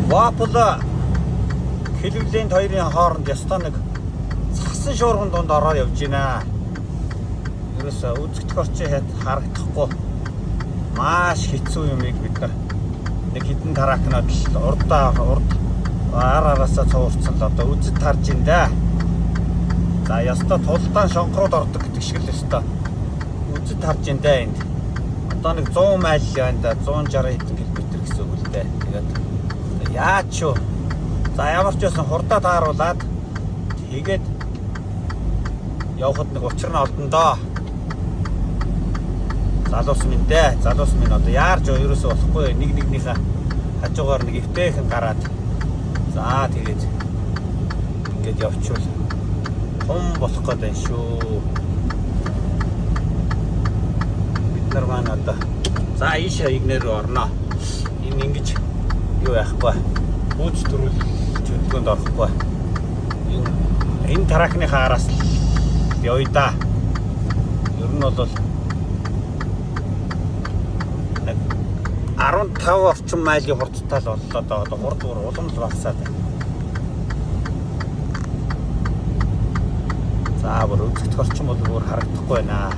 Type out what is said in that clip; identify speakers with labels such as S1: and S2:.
S1: Вапла Кливленд хоёрын хооронд ёстой нэг цасан шуурган дунд ороод явж байна. Ерөөсөө үзэгдэх орчин хэд харагдахгүй маш хэцүү юмыг бид нар нэг хідэн truck нууд л урдаа урд ар араасаа цуурцсан л одоо үзэд тарж ин да. За, ёстой тулдаан шонхрууд ордог гэдэг шиг л ёстой үзэд харж ин да энд. Одоо нэг 100 майл байна да, 160 хэдэн километр гэсэн үг л дээ. Тэгээд яач юу. За, ямар ч байсан хурдаа тааруулаад тэгээд явхад нэг учир нь олдно доо. Залуус минь дээ. Залуус минь одоо яарч ерөөсөө болохгүй, нэг нэгнийхээ хажуугаар нэг эвтэйхэн гараад, за, тэгээд ингээд явчвал хум болох гээд байна шүү. Бид нар маань одоо за ийшээ игнэр рүү орно. Энэ ингэж юу яахгүй. Бүүц төрүүл хөдөлгөөнд орохгүй. Энэ truck ныхаа араас л явъя да. Ер нь бол нэг 15 орчим майлын хурдтай л боллоо доо. Одоо хурд бүр улам л багасаад байна. За, бүр үзэгдэх орчин бол бүр харагдахгүй байна.